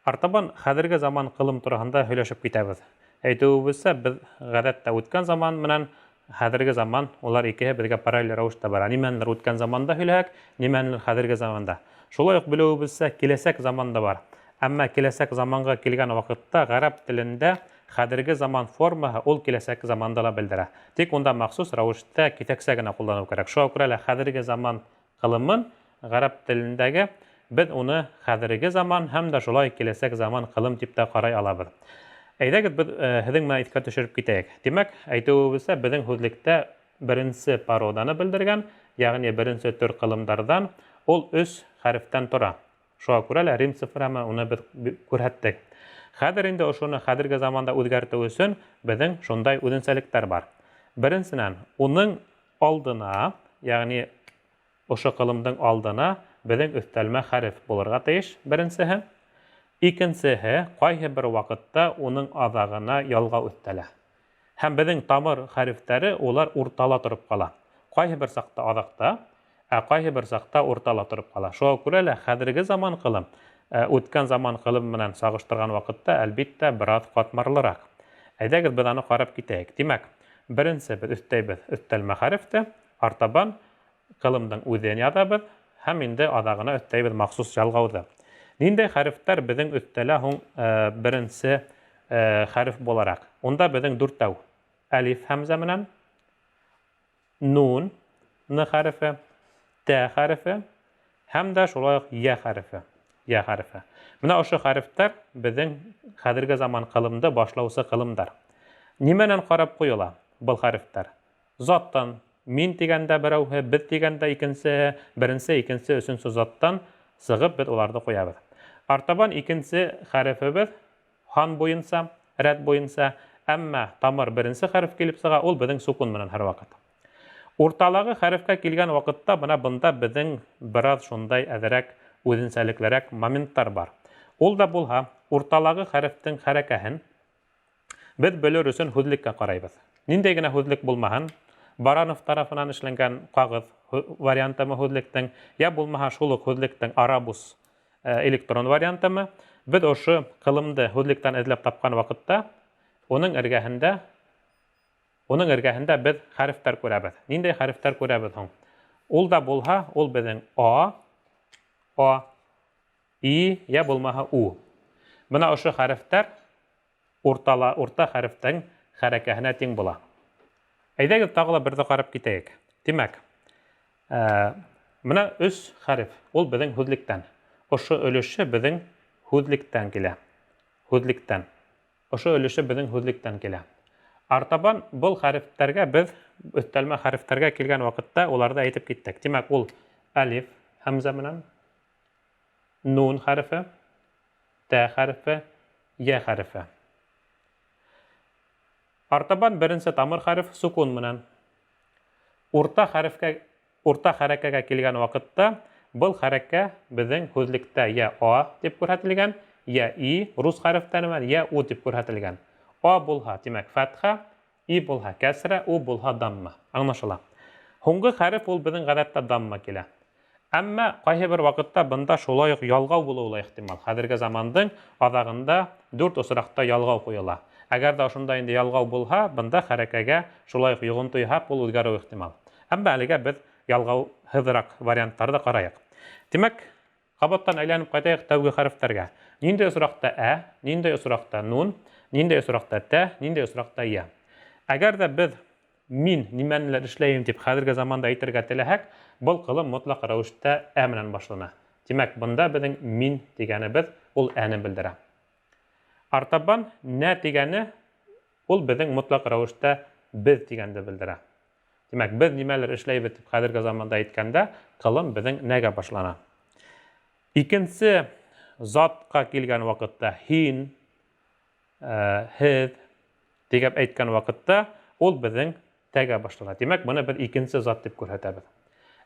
Артабан хәҙерге заман ҡылым тураһында һөйләшеп китәбеҙ. Әйтеүебеҙсә, беҙ ғәҙәттә үткән заман менән хәҙерге заман, улар икеһе беҙгә параллель рәүештә бара. Нимәнелер үткән заманда һөйләһәк, нимәнелер хәҙерге заманда. Шулай уҡ белеүебеҙсә, киләсәк заман да бар. Әммә киләсәк заманға килгән ваҡытта ғәрәп телендә хәҙерге заман формаһы ул киләсәк заманды ла белдерә. Тик унда махсус рәүештә киҫәксә генә ҡулланыу кәрәк. Шуға күрә лә хәҙерге заман ҡылымын ғәрәп телендәге беҙ уны хәҙерге заман һәм дә шулай киләсәк заман ҡылым дип тә ҡарай алабыҙ. Әйҙәгеҙ, беҙ һеҙҙең менән иҫкә төшөрөп китәйек. Тимәк, әйтеүебеҙсә, беҙҙең һүҙлектә беренсе породаны белдергән, ягъни беренсе төр ҡылымдарҙан ул өс хәрефтән тора. Шуға күрә лә рим цифры уны беҙ күрһәттек. Хәҙер инде ошоно хәҙерге заманда үҙгәртеү өсөн беҙҙең шундай үҙенсәлектәр бар. Беренсенән, уның алдына, ягъни ошо ҡылымдың алдына беҙҙең өҫтәлмә хәреф булырға тейеш, беренсеһе. Икенсеһе, ҡайһы бер ваҡытта уның аҙағына ялғау өҫтәлә. Һәм беҙҙең тамыр хәрефтәре улар уртала тороп ҡала. Ҡайһы бер саҡта аҙаҡта, ә ҡайһы бер саҡта уртала тороп ҡала. Шуға күрә лә хәҙерге заман ҡылым үткән заман ҡылым менән сағыштырған ваҡытта, әлбиттә, бер аҙ ҡатмарлыраҡ. Әйҙәгеҙ, беҙ аны ҡарап китәйек. Тимәк, беренсе беҙ өҫтәйбеҙ өҫтәлмә хәрефте, артабан ҡылымдың үҙен яҙабыҙ һәм инде аҙағына өҫтәйбеҙ махсус ялғауҙы. Ниндәй хәрефтәр беҙҙең өҫтәлә һуң беренсе хәреф булараҡ? Унда беҙҙең дүртәү. Әлиф һәмзә менән, нун, н хәрефе, тә хәрефе һәм дә шулай уҡ йә хәрефе. Йә хәрефе. Менә ошо хәрефтәр беҙҙең хәҙерге заман ҡылымды башлаусы ҡылымдар. Нимәнән ҡарап ҡуйыла был хәрефтәр? Заттан, мин тигәндә берәүһе, беҙ тигәндә икенсеһе, беренсе, икенсе, өсөнсө заттан сығып беҙ уларҙы ҡуябыҙ. Артабан икенсе хәрефебеҙ һан буйынса, рәт буйынса, әммә тамыр беренсе хәреф килеп сыға, ул беҙҙең сукун менән һәрваҡыт. Урталағы хәрефкә килгән ваҡытта бына бында беҙҙең бераз шундай әҙерәк үҙенсәлеклерәк моменттар бар. Ул да булһа, урталағы хәрефтең хәрәкәһен беҙ белер өсөн һүҙлеккә ҡарайбыҙ. Ниндәй генә һүҙлек булмаһын, Баранов тарафынан эшләнгән ҡағыҙ вариантымы һүҙлектең, йә булмаһа шул уҡ һүҙлектең Арабус электрон вариантымы, беҙ ошо ҡылымды һүҙлектән эҙләп тапҡан ваҡытта уның эргәһендә беҙ хәрефтәр күрәбеҙ. Ниндәй хәрефтәр күрәбеҙ һуң? Ул да булһа, ул беҙҙең А, А, И, йә булмаһа У. Бына ошо хәрефтәр уртала, урта хәрефтең хәрәкәһенә тиң була. Әйҙәгеҙ, тағы ла берҙе ҡарап китәйек. Тимәк, бына өс хәреф, ул беҙҙең һүҙлектән. Ошо өлөшө беҙҙең һүҙлектән килә. Һүҙлектән. Ошо өлөшө беҙҙең һүҙлектән килә. Артабан был хәрефтәргә беҙ өҫтәлмә хәрефтәргә килгән ваҡытта уларҙы әйтеп киттек. Тимәк, ул әлиф һәмзә менән, нун хәрефе, тә хәрефе, йә хәрефе. Артабан беренсе тамыр хәреф сукун менән. Урта хәрефкә, урта хәрәкәгә килгән ваҡытта был хәрәкә беҙҙең һүҙлектә йә А тип күрһәтелгән, йә И рус хәрефтәре менән, йә У тип күрһәтелгән. А булһа, тимәк, фәтхә, И булһа, кәсрә, У булһа, дамма. Аңлашыла. Һуңғы хәреф ул беҙҙең ғәҙәттә дамма килә. Әммә ҡайһы бер ваҡытта бында шулай уҡ ялғау булыуы ла ихтимал. Хәҙерге замандың аҙағында дүрт осраҡта ялғау ҡуйыла. Әгәр ҙә ошонда инде ялғау булһа, бында хәрәкәгә шулай уҡ йоғонто яһап, ул үҙгәреүе ихтимал. Әммә әлегә беҙ ялғауһыҙыраҡ варианттарҙы ҡарайыҡ. Тимәк, ҡабаттан әйләнеп ҡайтайыҡ тәүге хәрефтәргә. Ниндәй осраҡта ә, ниндәй осраҡта нун, ниндәй осраҡта тә, ниндәй осраҡта йә? Әгәр ҙә беҙ мин нимәнелер эшләйем тип хәҙерге заманда әйтергә теләһәк, был ҡылым мотлаҡ рәүештә ә менән башлана. Тимәк, бында беҙҙең мин тигәнебеҙ ул әне белдерә. Артабан нә тигәне ул беҙҙең мотлаҡ рәүештә беҙ тигәнде белдерә. Тимәк, беҙ нимәлер эшләйбеҙ тип хәҙерге заманда әйткәндә, ҡылым беҙҙең нәгә башлана. Икенсе затҡа килгән ваҡытта һин, һеҙ тигәп әйткән ваҡытта ул беҙҙең тәгә башлана. Тимәк, быны беҙ икенсе зат тип күрһәтәбеҙ.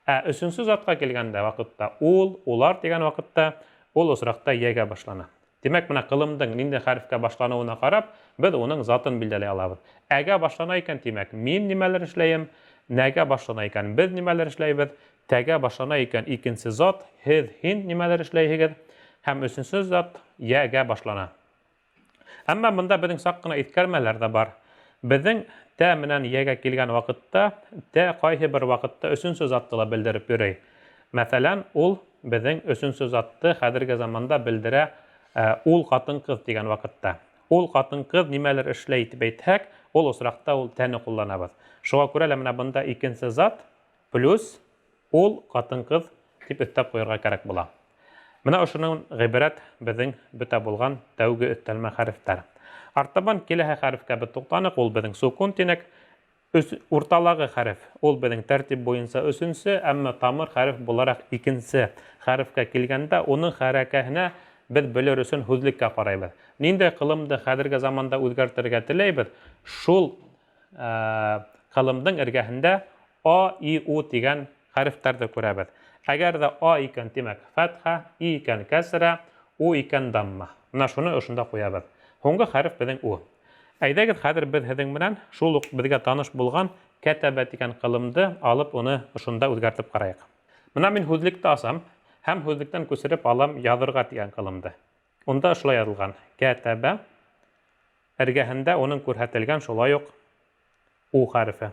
Ә өсөнсө затҡа килгәндә ваҡытта ул, улар тигән ваҡытта ул осраҡта йәгә башлана. Тимәк, бына ҡылымдың ниндәй хәрефкә башланыуына ҡарап, беҙ уның затын билдәләй алабыҙ. Әгә башлана икән, тимәк, мин нимәлер эшләйем, нәгә башлана икән, беҙ нимәлер эшләйбеҙ, тәгә башлана икән, икенсе зат, һеҙ, һин нимәлер эшләйһегеҙ. Һәм өсөнсө зат йә-гә башлана. Әмма бында беҙҙең саҡ ҡына иҫкәрмәләр ҙә бар. Беҙҙең тә менән йәгә килгән ваҡытта тә ҡайһы бер ваҡытта өсөнсө затты ла белдереп йөрөй. Мәҫәлән, ул беҙҙең өсөнсө затты хәҙерге заманда белдерә ул ҡатын-ҡыҙ тигән ваҡытта. Ул ҡатын-ҡыҙ нимәлер эшләй тип әйтһәк, ул осраҡта ул тәне ҡулланабыҙ. Шуға күрә лә менә бында икенсе зат плюс ул ҡатын-ҡыҙ тип өҫтәп ҡуйырға кәрәк була. Менә ошоноң ғибәрәт беҙҙең бөтә булған тәүге өҫтәлмә хәрефтәр. Артабан киләһе хәрефкә беҙ туҡтаныҡ, ул беҙҙең сукун тинек. Өс, урталағы хәреф, ул беҙҙең тәртип буйынса өсөнсө, әммә тамыр хәреф булараҡ икенсе хәрефкә килгәндә, уның хәрәкәһенә беҙ белер өсөн һүҙлеккә ҡарайбыҙ. Ниндәй ҡылымды хәҙерге заманда үҙгәртергә теләйбеҙ, шул ҡылымдың эргәһендә А, И, У тигән хәрефтәрҙе күрәбеҙ. Әгәр ҙә А икән, тимәк, фәтхә, И икән, кәсрә, У икән, дамма. Менә шуны ошонда ҡуябыҙ. Һуңғы хәреф беҙҙең У. Әйҙәгеҙ, хәҙер беҙ һеҙҙең менән шул уҡ беҙгә таныш булған кәтәбә тигән ҡылымды алып, уны ошонда үҙгәртеп ҡарайыҡ. Бына мин һүҙлекте асам һәм һүҙлектән күсереп алам яҙырға тигән ҡылымды. Унда ошолай яҙылған: кәтәбә, эргәһендә уның күрһәтелгән шулай уҡ У хәрефе.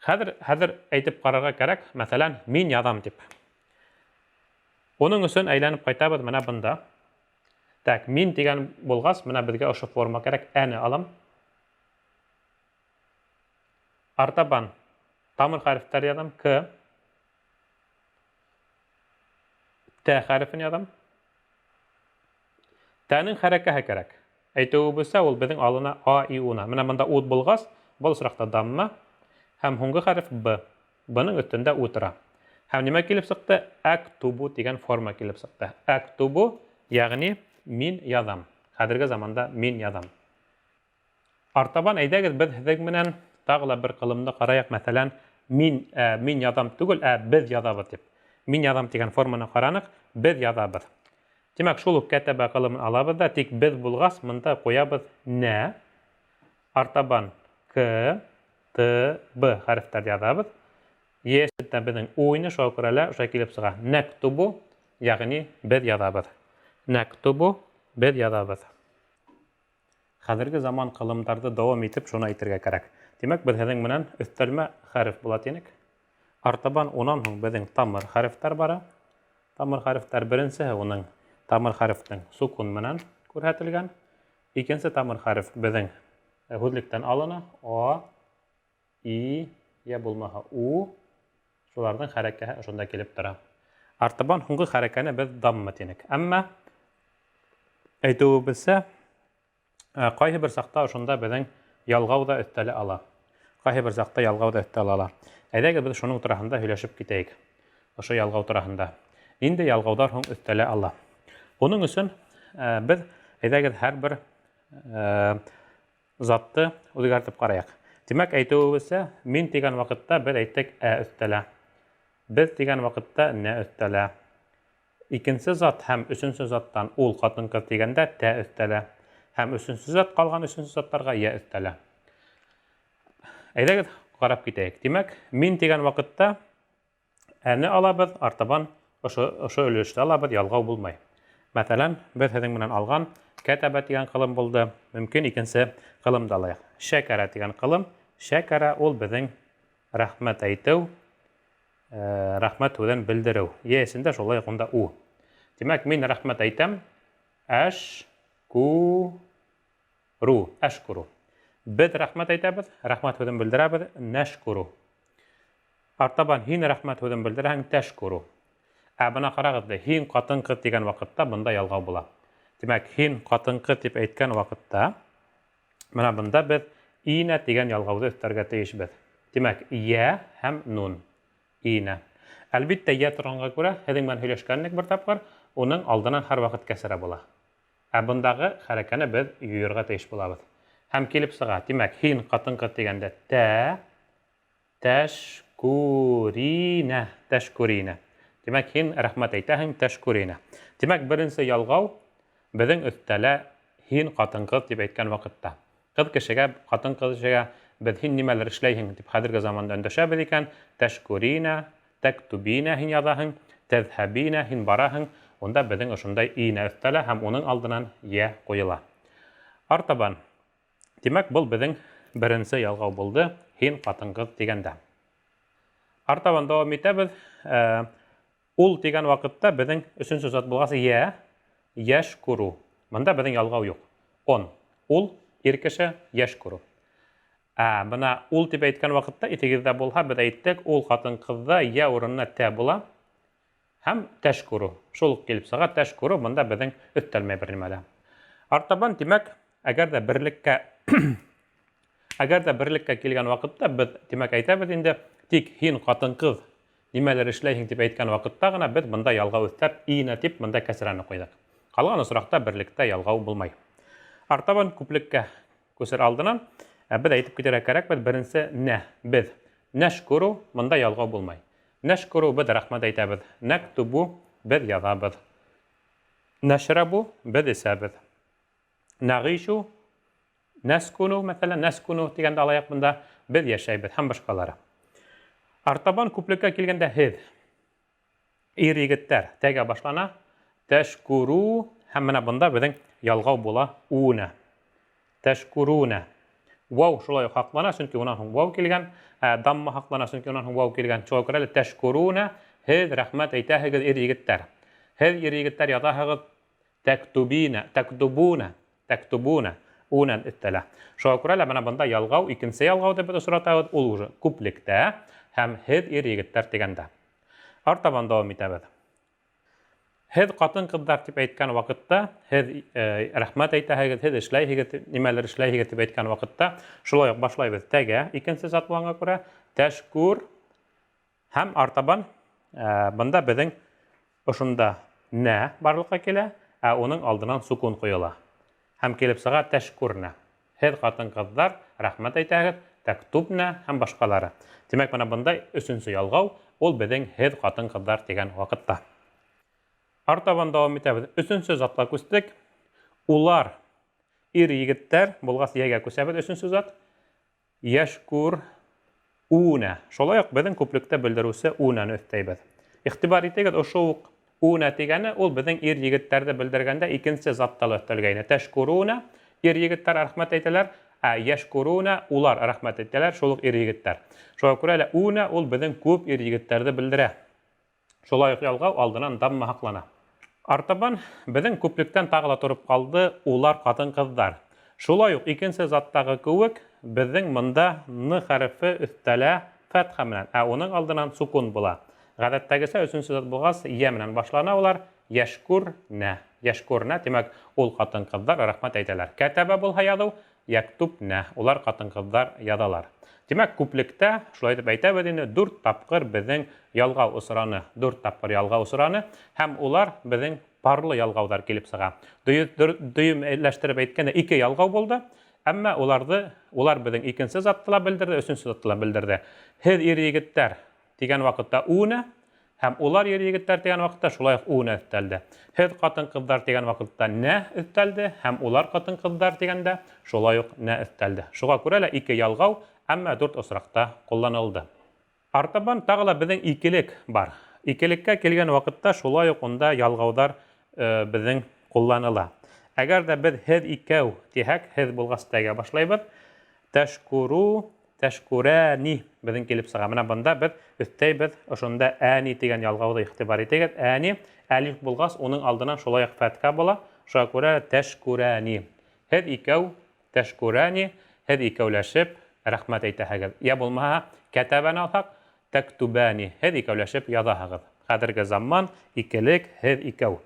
Хәҙер, хәҙер әйтеп ҡарарға кәрәк, мәҫәлән, мин яҙам тип. Уның өсөн әйләнеп ҡайтабыҙ менә бында. Так, мин тигән булғас, менә беҙгә ошо форма кәрәк, әне алам. Артабан тамыр хәрефтәр яҙам, К, Т хәрефен яҙам. Тәнең хәрәкәһе кәрәк. Әйтеүебеҙсә, ул беҙҙең алына А, И, У-на. Менә бында У булғас, был осраҡта дамма һәм һуңғы хәреф Б. Бының өҫтөндә У тора. Һәм нимә килеп сыҡты? Әктубу тигән форма килеп сыҡты. Әктубу, ягъни мин яҙам. Хәҙерге заманда мин яҙам. Артабан әйҙәгеҙ беҙ һеҙҙең менән тағы ла бер ҡылымды ҡарайыҡ, мәҫәлән, мин, ә, мин яҙам түгел, ә беҙ яҙабыҙ тип. Мин яҙам тигән форманы ҡараныҡ, беҙ яҙабыҙ. Тимәк, шул уҡ кәтәбә ҡылымын алабыҙ ҙа, тик беҙ булғас, мында ҡуябыҙ нә, артабан к, т, б хәрефтәр яҙабыҙ. Е өҫтөндә беҙҙең у ине, шуға күрә лә ошолай килеп сыға. Нәктубу, ягъни беҙ яҙабыҙ. Нәктубу, беҙ яҙабыҙ. Хәҙерге заман ҡылымдарҙы дауам итеп шуны әйтергә кәрәк. Тимәк, беҙ һеҙҙең менән өҫтәлмә хәреф була тинек. Артабан унан һуң беҙҙең тамыр хәрефтәр бара. Тамыр хәрефтәр беренсеһе уның тамыр хәрефтең сукун менән күрһәтелгән. Икенсе тамыр хәреф беҙҙең һүҙлектән алына. А, И, йә булмаһа У, шуларҙың хәрәкәһе ошонда килеп тора. Артабан һуңғы хәрәкәне беҙ дамма тинек. Әммә әйтеүебеҙсә, ҡайһы бер саҡта ошонда беҙҙең ялғау ҙа өҫтәлә ала. Ҡайһы бер саҡта ялғау ҙа өҫтәлә ала. Әйҙәгеҙ беҙ шуның тураһында һөйләшеп китәйек. Ошо ялғау тураһында. Ниндәй ялғауҙар һуң өҫтәлә ала? Уның өсөн беҙ әйҙәгеҙ һәр бер затты үҙгәртеп ҡарайыҡ. Тимәк, әйтеүебеҙсә, мин тигән ваҡытта беҙ әйттек ә өҫтәлә. Беҙ тигән ваҡытта нә өҫтәлә. Икенсе зат һәм өсөнсө заттан ул ҡатын-ҡыҙ тигәндә тә өҫтәлә. Һәм өсөнсө зат ҡалған өсөнсө заттарға йә өҫтәлә. Әйҙәгеҙ, ҡарап китәйек. Тимәк, мин тигән ваҡытта Әне алабыҙ, артабан ошо, ошо өлөштө алабыҙ, ялғау булмай. Мәҫәлән, беҙ һеҙҙең менән алған кәтәбә тигән ҡылым булды. Мөмкин икенсе ҡылым да алайыҡ. Шәкәрә тигән ҡылым. Шәкәрә ул беҙҙең рәхмәт әйтеү, рәхмәт һүҙен белдереү. Е эсендә шулай уҡ унда у. Тимәк, мин рәхмәт әйтәм. Әш, ку, ру, әшкуру. Беҙ рәхмәт әйтәбеҙ, рәхмәт һүҙен белдерәбеҙ, нәшкуру. Артабан һин рәхмәт һүҙен белдерәһең, тәшкуру. Ә бына ҡарағыҙ, һин ҡатын-ҡыҙ тигән ваҡытта бында ялғау була. Тимәк, һин ҡатын-ҡыҙ тип әйткән ваҡытта менә бында беҙ инә тигән ялғауҙы өҫтәргә тейешбеҙ. Тимәк, йә һәм нун. Инә. Әлбиттә, йә торғанға күрә, һеҙҙең менән һөйләшкәнлек бер тапҡыр, уның алдынан һәрваҡыт кәсрә була. Ә бындагы хәрәкәне беҙ юйырға тейеш булабыҙ. Һәм килеп сыға, тимәк, һин ҡатын-ҡыҙ тигәндә тә, тәшкүринә, тәшкүринә. Тимәк, һин рәхмәт әйтәһең, тәшкүринә. Тимәк, беренсе ялғау беҙҙең өҫтәлә һин ҡатын-ҡыҙ тип әйткән ваҡытта. Ҡыҙ кешегә, ҡатын-ҡыҙ кешегә беҙ һин нимәлер эшләйһең тип хәҙерге заманда өндәшәбеҙ икән, тәшкүринә, тәктүбинә һин яҙаһың, тәҙһәбинә һин бараһың, унда беҙҙең ошондай инә өҫтәлә һәм уның алдынан йә ҡуйыла. Артабан. Тимәк, был беҙҙең беренсе ялғау булды, һин ҡатын-ҡыҙ тигәндә. Артабан дауам итәбеҙ. Ул тигән ваҡытта беҙҙең өсөнсө зат булғас йә, йәш күрү. Бында беҙҙең ялғау юҡ. Он. Ул ир кеше, йәш күрү. Ә бына ул тип әйткән ваҡытта иҫегеҙҙә булһа, беҙ әйттек, ул ҡатын-ҡыҙҙа йә урынына тә була һәм тәш күрү. Шул уҡ килеп сыға, тәш күрү бында беҙҙең өҫтәлмәй бер нимә лә. Артабан, тимәк, әгәр дә берлеккә әгәр дә берлеккә килгән ваҡытта беҙ, тимәк, әйтәбеҙ инде, тик һин ҡатын-ҡыҙ нимәлер эшләйһең тип әйткән ваҡытта ғына беҙ бында ялғау өҫтәп инә тип бында кәсрәне ҡуйҙыҡ. Ҡалған осраҡта берлектә ялғау булмай. Артабан күплеккә күсер алдынан беҙ әйтеп китергә кәрәк, беҙ беренсе нә, беҙ нәшкуру, бында ялғау булмай. Нәшкуру беҙ рәхмәт әйтәбеҙ. Нәктубу беҙ яҙабыҙ. Нәшрәбу беҙ эсәбеҙ. Нәғишу, нәскуну, мәҫәлән, нәскуну тигәнде алайыҡ бында, беҙ йәшәйбеҙ һәм башҡалары. Артабан күплеккә килгәндә һеҙ, ир егеттәр, тәгә башлана, тәшкуру, һәм менә бында беҙҙең ялғау була унә. Тәшкурунә. Вау шулай уҡ һаҡлана, сөнки унан һуң вау килгән. Дамма һаҡлана, сөнки унан һуң вау килгән. Шуға күрә лә тәшкурунә, һеҙ рәхмәт әйтәһегеҙ, ир егеттәр. Һеҙ ир егеттәр яҙаһығыҙ тәктубина, тәктубуна, тәктубуна, унан өҫтәлә. Шуға күрә лә менә бында ялғау, икенсе ялғау тип беҙ осратабыҙ, ул уже күплектә һәм һеҙ ир егеттәр тигәндә. Артабан дауам итәбеҙ. Һеҙ ҡатын-ҡыҙҙар тип әйткән ваҡытта, һеҙ рәхмәт әйтәһегеҙ, һеҙ эшләйһегеҙ, нимәлер эшләйһегеҙ тип әйткән ваҡытта, шулай уҡ башлайбыҙ тәгә, икенсе зат булғанға күрә, тәшкүр һәм артабан бында беҙҙең ошонда нә барлыҡҡа килә, ә уның алдынан сукун ҡуйыла. Һәм килеп сыға тәшкүрнә. Һеҙ ҡатын-ҡыҙҙар рәхмәт әйтәһегеҙ, тәктубнә һәм башҡалары. Тимәк, бына бында өсөнсө ялғау, ул беҙҙең һеҙ ҡатын-ҡыҙҙар тигән ваҡытта. Артабан дауам итәбеҙ. Өсөнсө затҡа күстек. Улар ир егеттәр булғас йәгә күсәбеҙ өсөнсө зат. Йәшкүр унә. Шулай уҡ беҙҙең күплектә белдереүсе унәне өҫтәйбеҙ. Иғтибар итегеҙ, ошо уҡ унә тигәне ул беҙҙең ир егеттәрҙе белдергәндә икенсе затта ла өҫтәлгәйне. Тәшкүрүнә ир егеттәр рәхмәт әйтәләр, ә йәшкүрүнә улар рәхмәт әйтәләр, шул уҡ ир егеттәр. Шуға күрә лә унә ул беҙҙең күп ир егеттәрҙе белдерә. Шулай уҡ ялғау алдынан дамма һаҡлана. Артабан беҙҙең күплектән тағы ла тороп ҡалды улар ҡатын-ҡыҙҙар. Шулай уҡ икенсе заттағы кеүек беҙҙең мында н хәрефе өҫтәлә фәтхә менән, ә уның алдынан сукун була. Ғәҙәттәгесә өсөнсө зат булғас, йә менән башлана улар, йәшкүрнә. Йәшкүрнә, тимәк, ул ҡатын-ҡыҙҙар рәхмәт әйтәләр. Кәтәбә булһа яҙыу, яктубнә, улар ҡатын-ҡыҙҙар яҙалар. Тимәк, күплектә, шулай итеп әйтәбеҙ инде, 4 тапҡыр беҙҙең ялғау осраны, 4 тапҡыр ялғау осраны, һәм улар беҙҙең парлы ялғауҙар килеп сыға. Дөйөмләштереп әйткәндә, 2 ялғау булды, әммә улар беҙҙең икенсе затты ла белдерҙе, өсөнсө затты ла белдерҙе. Һеҙ ир егеттәр тигән ваҡытта унә, һәм улар ир егеттәр тигән ваҡытта шулай уҡ унә өҫтәлде. Һеҙ ҡатын-ҡыҙҙар тигән ваҡытта нә өҫтәлде, һәм улар ҡатын-ҡыҙҙар тигәндә шулай уҡ нә өҫтәлде. Шуға күрә лә 2 ялғау, әммә 4 осраҡта ҡулланылды. Артабан тағы ла беҙҙең икелек бар. Икелеккә килгән ваҡытта шулай уҡ унда ялғауҙар беҙҙең ҡулланыла. Әгәр ҙә беҙ һеҙ икәү тиһәк, һеҙ булғас тәгә башлайбыҙ. Тәшкүрү, тәшкүрәни беҙҙең килеп сыға. Менә бында беҙ өҫтәйбеҙ ошонда әни тигән ялғауҙы иғтибар итегеҙ. Әни әлиф булғас, уның алдынан шулай уҡ фәтхә була. Шуға күрә тәшкүрәни. Һеҙ икәү тәшкүрәни, һеҙ икәүләшеп рәхмәт әйтәһегеҙ. Йә булмаһа, кәтәбәне алһаҡ, тәктүбәни, һеҙ икәүләшеп яҙаһығыҙ. Хәҙерге заман икелек, һеҙ икәү.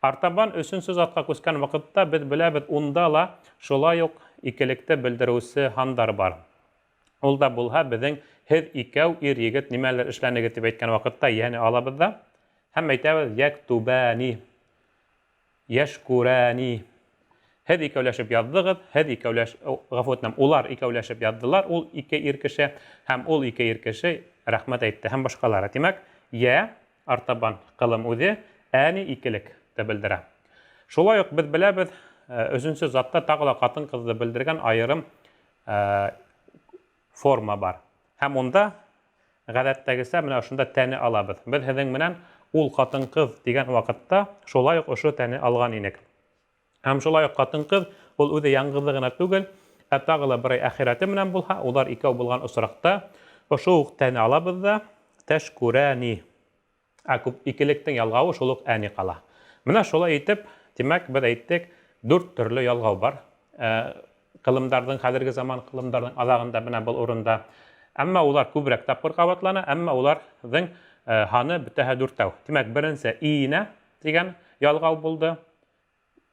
Артабан өсөнсө затҡа күскән ваҡытта беҙ беләбеҙ, унда ла шулай уҡ икелекте белдереүсе һандар бар. Ул да булһа беҙҙең һеҙ икәү ир егет нимәлер эшләнегеҙ тип әйткән ваҡытта йәне алабыҙ да һәм әйтәбеҙ йәктүбәни, йәшкүрәни. Һеҙ икәүләшеп яҙҙығыҙ, һеҙ икәүләш, ғәфү итәм, улар икәүләшеп яҙҙылар, ул ике ир кеше һәм ул ике ир кеше рәхмәт әйтте һәм башҡалары. Тимәк, йә артабан ҡылым үҙе әни икелек тә белдерә. Шулай уҡ беҙ беләбеҙ, өсөнсө затта тағы ла ҡатын-ҡыҙҙы белдергән айырым форма бар. Һәм унда ғәҙәттәгесә менә ошонда тәне алабыҙ. Беҙ һеҙҙең менән ул ҡатын-ҡыҙ тигән ваҡытта шулай уҡ ошо тәне алған инек. Һәм шулай уҡ ҡатын-ҡыҙ ул үҙе яңғыҙы ғына түгел, ә тағы ла берәй әхирәте менән булһа, улар икәү булған осраҡта ошо уҡ тәне алабыҙ ҙа тәшкүрәни. Ә күп икелектең ялғауы шул уҡ әни ҡала. Менә шулай итеп, тимәк, беҙ әйттек, дүрт төрлө ялғау бар. Ҡылымдарҙың, хәҙерге заман ҡылымдарҙың аҙағында менә был урында. Әммә улар күберәк тапҡыр ҡабатлана, әммә уларҙың һаны бөтәһе дүртәү. Тимәк, беренсе инә тигән ялғау булды.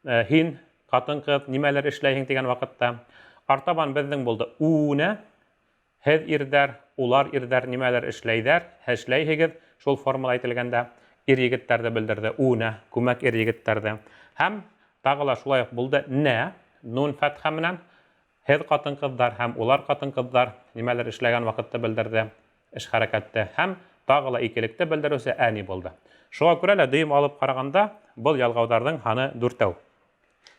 Һин, ҡатын-ҡыҙ, нимәлер эшләйһең тигән ваҡытта. Артабан беҙҙең булды үнә. Һеҙ ирҙәр, улар ирҙәр нимәлер эшләйҙәр, эшләйһегеҙ, шул формала әйтелгәндә ир-егеттәрҙе белдерҙе, үнә, күмәк ир-егеттәрҙе. Һәм тағы ла шулай уҡ булды нә, нун фәтхә менән һеҙ ҡатын-ҡыҙҙар һәм улар ҡатын-ҡыҙҙар нимәлер эшләгән ваҡытты белдерҙе, эш хәрәкәтте. Һәм тағы ла икелекте белдереүсе әни булды. Шуға күрә лә дөйөм алып ҡарағанда был ялғауҙарҙың һаны дүртәү.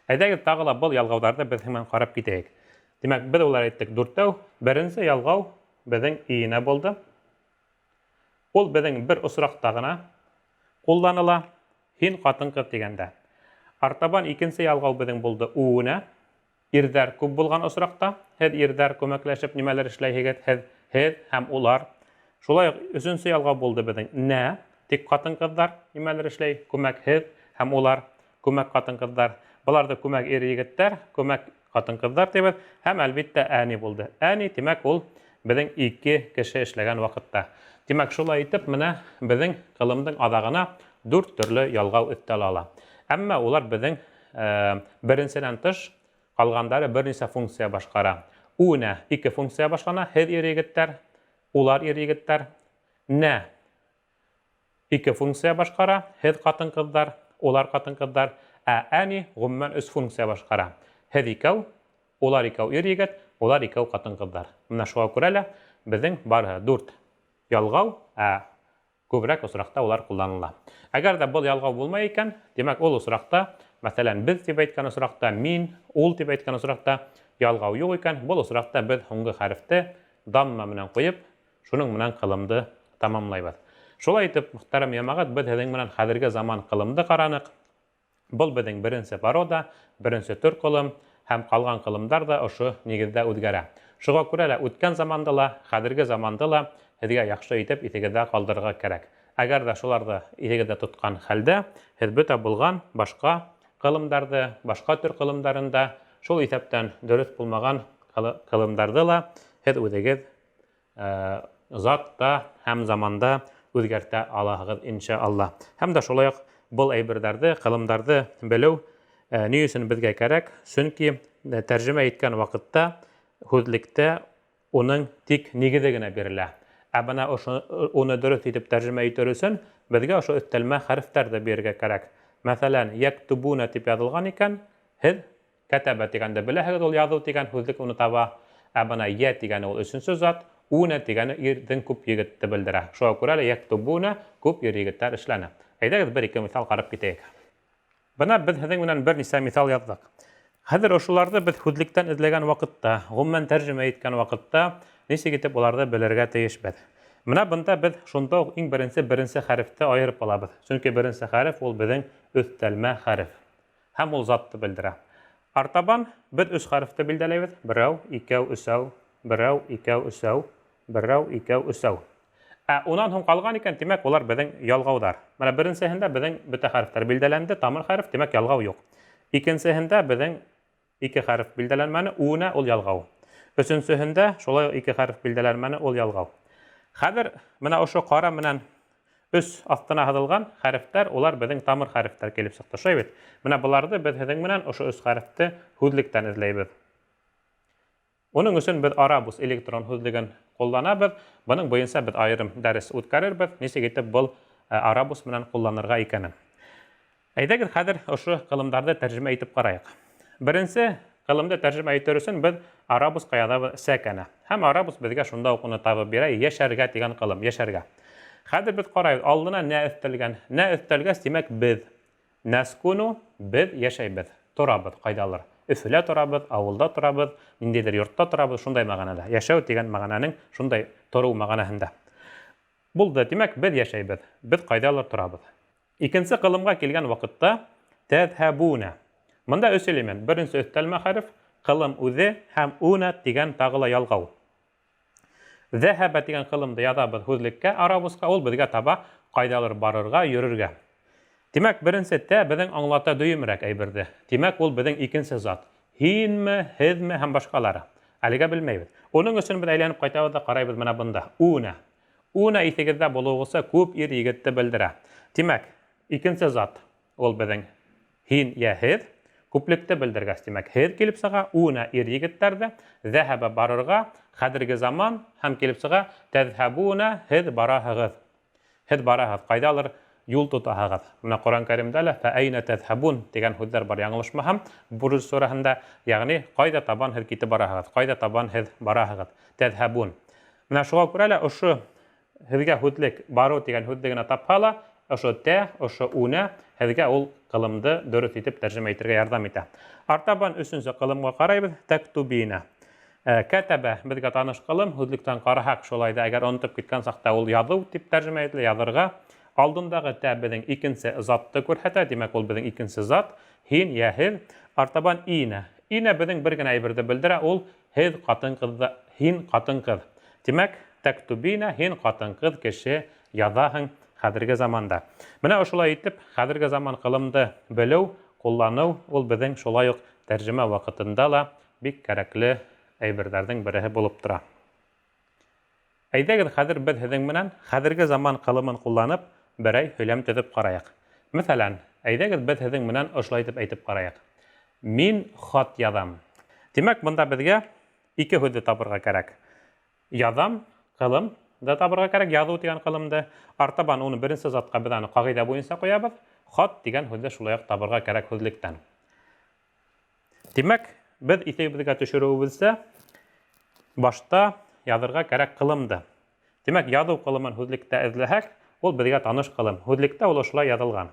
Әйҙәгеҙ, тағы ла был ялғауҙарҙы беҙ һеҙ менән ҡарап китәйек. Тимәк, беҙ улар әйттек дүртәү. Беренсе ялғау беҙҙең иенә булды. Ул беҙҙең бер осраҡта ғына ҡулланыла. Һин ҡатын-ҡыҙ тигәндә. Артабан икенсе ялғау беҙҙең булды үенә. Ирҙәр күп булған осраҡта, һеҙ ирҙәр күмәкләшеп нимәлер эшләйһегеҙ, һеҙ, һеҙ һәм улар. Шулай уҡ өсөнсө ялғау булды беҙҙең нә, тик ҡатын-ҡыҙҙар нимәлер эшләй, күмәк һеҙ һәм улар, күмәк ҡатын-ҡыҙҙар. Быларҙы күмәк ир-егеттәр, күмәк ҡатын-ҡыҙҙар тибеҙ. Һәм әлбиттә әни булды. Әни, тимәк, ул беҙҙең ике кеше эшләгән ваҡытта. Тимәк, шулай итеп, менә беҙҙең ҡылымдың аҙағына дүрт төрлө ялғау өҫтәлә ала. Әммә улар беҙҙең беренсенән тыш ҡалғандары бер нисә функция башҡара. Үнә ике функция башлана, һеҙ ир-егеттәр, улар ир-егеттәр. Нә ике функция башҡара, һеҙ ҡатын-ҡыҙҙар, улар ҡатын-ҡыҙҙар. Ә әни ғөмүмән өс функция башҡара. Һеҙ икәү, улар икәү ир-егет, улар икәү ҡатын-ҡыҙҙар. Менә шуға күрә лә беҙҙең барыһы дүрт ялғау, ә күберәк осраҡта улар ҡулланыла. Әгәр ҙә был ялғау булмай икән, тимәк, ул осраҡта, мәҫәлән, беҙ тип әйткән осраҡта, мин, ул тип әйткән осраҡта ялғау юҡ икән, был осраҡта беҙ һуңғы хәрефте дамма менән ҡуйып, шуның менән ҡылымды тамамлайбыҙ. Шулай итеп, мөхтәрәм йәмәғәт, беҙ һеҙҙең менән хәҙерге заман ҡылымды ҡараныҡ. Был беҙҙең беренсе порода, беренсе төр ҡылым, һәм ҡалған ҡылымдар ҙа ошо нигеҙҙә үҙгәрә. Шуға күрә лә үткән заманды ла, хәҙерге заманды ла һеҙгә яҡшы итеп иҫегеҙҙә ҡалдырырға кәрәк. Әгәр ҙә шуларҙы иҫегеҙҙә тотҡан хәлдә, һеҙ бөтә булған башҡа ҡылымдарҙы, башҡа төр ҡылымдарын да, шул иҫәптән дөрөҫ булмаған ҡылымдарҙы ла һеҙ үҙегеҙ затта һәм заманда үҙгәртә алаһығыҙ, иншалла. Һәм дә шулай уҡ был әйберҙәрҙе, ҡылымдарҙы белеү ни өсөн беҙгә кәрәк? Сөнки тәржемә иткән ваҡытта һүҙлектә уның тик нигеҙе генә бирелә. Ә бына ошо уны дөрөҫ итеп тәржемә итер өсөн беҙгә ошо өҫтәлмә хәрефтәрҙе бирергә кәрәк. Мәҫәлән, яктубуна тип яҙылған икән, һеҙ кәтәбә тигәнде беләһегеҙ, ул яҙыу тигән һүҙлек уны таба. Ә бына йә тигәне ул өсөнсө зат, унә тигәне ирҙең күп егетте белдерә. Шуға күрә лә яктубуна күп ир егеттәр эшләне. Әйҙәгеҙ, бер-ике миҫал ҡарап китәйек. Бына беҙ һеҙҙең менән бер нисә миҫал яҙҙыҡ. Хәҙер ошоларҙы беҙ һүҙлектән эҙләгән ваҡытта, ғөмүмән тәржемә иткән ваҡытта нисек итеп уларҙы белергә тейешбеҙ? Бына бында беҙ шунда уҡ иң беренсе беренсе хәрефте айырып алабыҙ. Сөнки беренсе хәреф ул беҙҙең өҫтәлмә хәреф. Һәм ул затты белдерә. Артабан беҙ өс хәрефте билдәләйбеҙ. Берәү, икәү, өсәү, берәү, икәү, өсәү, берәү, икәү, өсәү. Ә унан һуң ҡалған икән, тимәк, улар беҙҙең ялғауҙар. Менә беренсеһендә беҙҙең бөтә хәрефтәр билдәләнде, тамыр хәреф, тимәк, ялғау юҡ. Икенсеһендә беҙҙең ике хәреф билдәләнмәне, үнә ул ялғау. Өсөнсөһөндә шулай уҡ ике хәреф билдәләнмәне, ул ялғау. Хәҙер менә ошо ҡара менән өс аҫтына һыҙылған хәрефтәр, улар беҙҙең тамыр хәрефтәр килеп сыҡты. Шулай бит? Менә быларҙы беҙ һеҙҙең менән ошо өс хәрефте һүҙлектән эҙләйбеҙ. Уның өсөн беҙ Арабус электрон һүҙлеген ҡулланабыҙ. Бының буйынса беҙ айырым дәрес үткәрербеҙ, нисек итеп был Арабус менән ҡулланырға икәнен. Әйҙәгеҙ, хәҙер ошо ҡылымдарҙы тәржемә итеп ҡарайыҡ. Беренсе ҡылымды тәржемә итер өсөн беҙ Арабусҡа яҙабыҙ сәкәнә. Һәм Арабус беҙгә шунда уҡ уны табып бирә, йәшәргә тигән ҡылым, йәшәргә. Хәҙер беҙ ҡарайбыҙ, алдына нә өҫтәлгән. Нә өҫтәлгәс, тимәк, беҙ. Нәскуну, беҙ йәшәйбеҙ, торабыҙ ҡайҙалыр. Өфөлә торабыҙ, ауылда торабыҙ, ниндәйҙер йортта торабыҙ, шундай мәғәнәлә. Йәшәү тигән мәғәнәнең шундай тороу мәғәнәһендә. Булды, тимәк, беҙ йәшәйбеҙ, беҙ ҡайҙалыр торабыҙ. Икенсе ҡылымға килгән ваҡытта тәҙһәбүнә. Бында өс элемент. Беренсе өҫтәлмә хәреф, ҡылым үҙе һәм үнә тигән тағы ла ялғау. Зәһәбә тигән ҡылымды яҙабыҙ һүҙлеккә, арабызға, ул беҙгә таба ҡайҙалыр барырға, йөрөргә. Тимәк, беренсе тә беҙҙең аңлата дөйөмөрәк әйберҙе. Тимәк, ул беҙҙең икенсе зат. Һинме, һеҙме һәм башҡалары. Әлегә белмәйбеҙ. Уның өсөн беҙ әйләнеп ҡайтабыҙ ҙа ҡарайбыҙ менә бында. Үнә. Үнә иҫегеҙҙә булыуығыҙса күп ир егетте белдерә. Тимәк, икенсе зат ул беҙҙең һин йә һеҙ. Күплекте белдергәс, тимәк, һеҙ килеп сыға, үнә ир егеттәрҙе, зәһәбә барырға, хәҙерге заман һәм килеп сыға, тәҙһәбүнә һеҙ бараһығыҙ. Һеҙ бараһығыҙ, ҡайҙалыр юл тотаһығыҙ. Менә Ҡоран Кәримдә лә фәәйнә тәҙһәбун тигән һүҙҙәр бар, яңылышмаһам, Буруҗ сүрәһендә, ягъни ҡайҙа табан һеҙ китеп бараһығыҙ, ҡайҙа табан һеҙ бараһығыҙ, тәҙһәбун. Менә шуға күрә лә ошо һеҙгә һүҙлек барыу тигән һүҙҙе генә тапһа ла, ошо тә, ошо үнә һеҙгә ул ҡылымды дөрөҫ итеп тәржемә итергә ярҙам итә. Артабан өсөнсө ҡылымға ҡарайбыҙ, тәктубина. Кәтәбә беҙгә таныш ҡылым, һүҙлектән ҡараһаҡ, шулай ҙа әгәр онотоп киткән саҡта ул яҙыу тип тәржемә ителә, яҙырға. Алдындағы тә беҙҙең икенсе затты күрһәтә, тимәк, ул беҙҙең икенсе зат, һин йә һеҙ. Артабан инә. Инә беҙҙең бер генә әйберҙе белдерә, ул һеҙ ҡатын-ҡыҙҙы, һин ҡатын-ҡыҙ. Тимәк, тәктубина, һин ҡатын-ҡыҙ кеше яҙаһың хәҙерге заманда. Менә ошолай итеп, хәҙерге заман ҡылымды белеү, ҡулланыу, ул беҙҙең шулай уҡ тәржемә ваҡытында ла бик кәрәкле әйберҙәрҙең береһе булып тора. Әйҙәгеҙ, хәҙер беҙ һеҙҙең менән хәҙерге заман ҡылымын ҡулланып, берәй һөйләм төҙөп ҡарайыҡ. Мәҫәлән, әйҙәгеҙ беҙ һеҙҙең менән ошолай итеп әйтеп ҡарайыҡ. Мин хат яҙам. Тимәк, бында беҙгә ике һүҙҙе табырға кәрәк. Яҙам, ҡылым да табырға кәрәк, яҙыу тигән ҡылымды. Артабан уны беренсе затҡа беҙ аны ҡағиҙә буйынса ҡуябыҙ. Хат тигән һүҙҙе шулай уҡ табырға кәрәк һүҙлектән. Тимәк, беҙ иҫегебеҙгә төшөрөүебеҙсә, башта яҙырға кәрәк ҡылымды. Тимәк, яҙыу ҡылымын һүҙлектә эҙләһәк, ул беҙгә таныш ҡылым. Һүҙлектә ул ошолай яҙылған.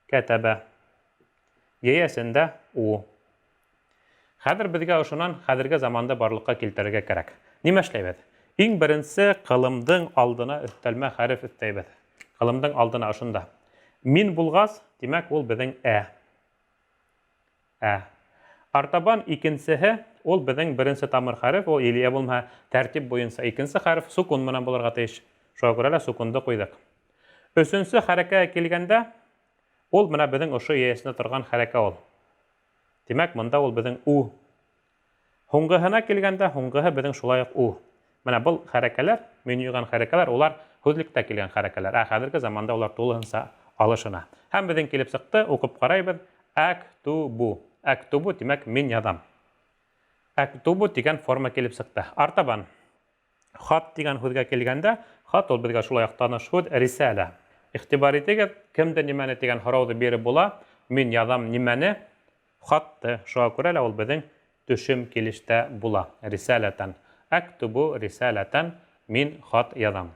Кәтәбә. Йәйәсендә у. Хәҙер беҙгә ошонан хәҙерге заманды барлыҡҡа килтерергә кәрәк. Нимә эшләйбеҙ? Иң беренсе ҡылымдың алдына өҫтәлмә хәреф өҫтәйбеҙ. Ҡылымдың алдына ошонда. Мин булғас, тимәк, ул беҙҙең ә. Ә. Артабан икенсеһе, ул беҙҙең беренсе тамыр хәреф, ул или булмаһа тәртип буйынса икенсе хәреф сукун менән булырға тейеш. Шуға күрә лә сукунды ҡуйҙыҡ. Өсөнсө хәрәкәгә килгәндә, ул менә беҙҙең ошо йәйәсендә торған хәрәкә ул. Тимәк, бында ул беҙҙең у. Һуңғыһына килгәндә, һуңғыһы беҙҙең шулай уҡ у. Менә был хәрәкәләр, мин йыйған хәрәкәләр, улар һүҙлектә килгән хәрәкәләр. Ә хәҙерге заманда улар тулыһынса алышына. Һәм беҙҙең килеп сыҡты, уҡып ҡарайбыҙ. Әктубу. Әктубу, тимәк, мин яҙам. Әктубу тигән форма килеп сыҡты. Артабан хат тигән һүҙгә килгәндә, хат ул беҙгә шулай уҡ таныш һүҙ, рисәлә. Иғтибар итегеҙ, кемде нимәне тигән һорауҙы биреп була. Мин яҙам нимәне? Хатты. Шуға күрә лә ул беҙҙең төшөм килештә була. Рисәләтән. Әктубу рисәләтән, мин хат яҙам.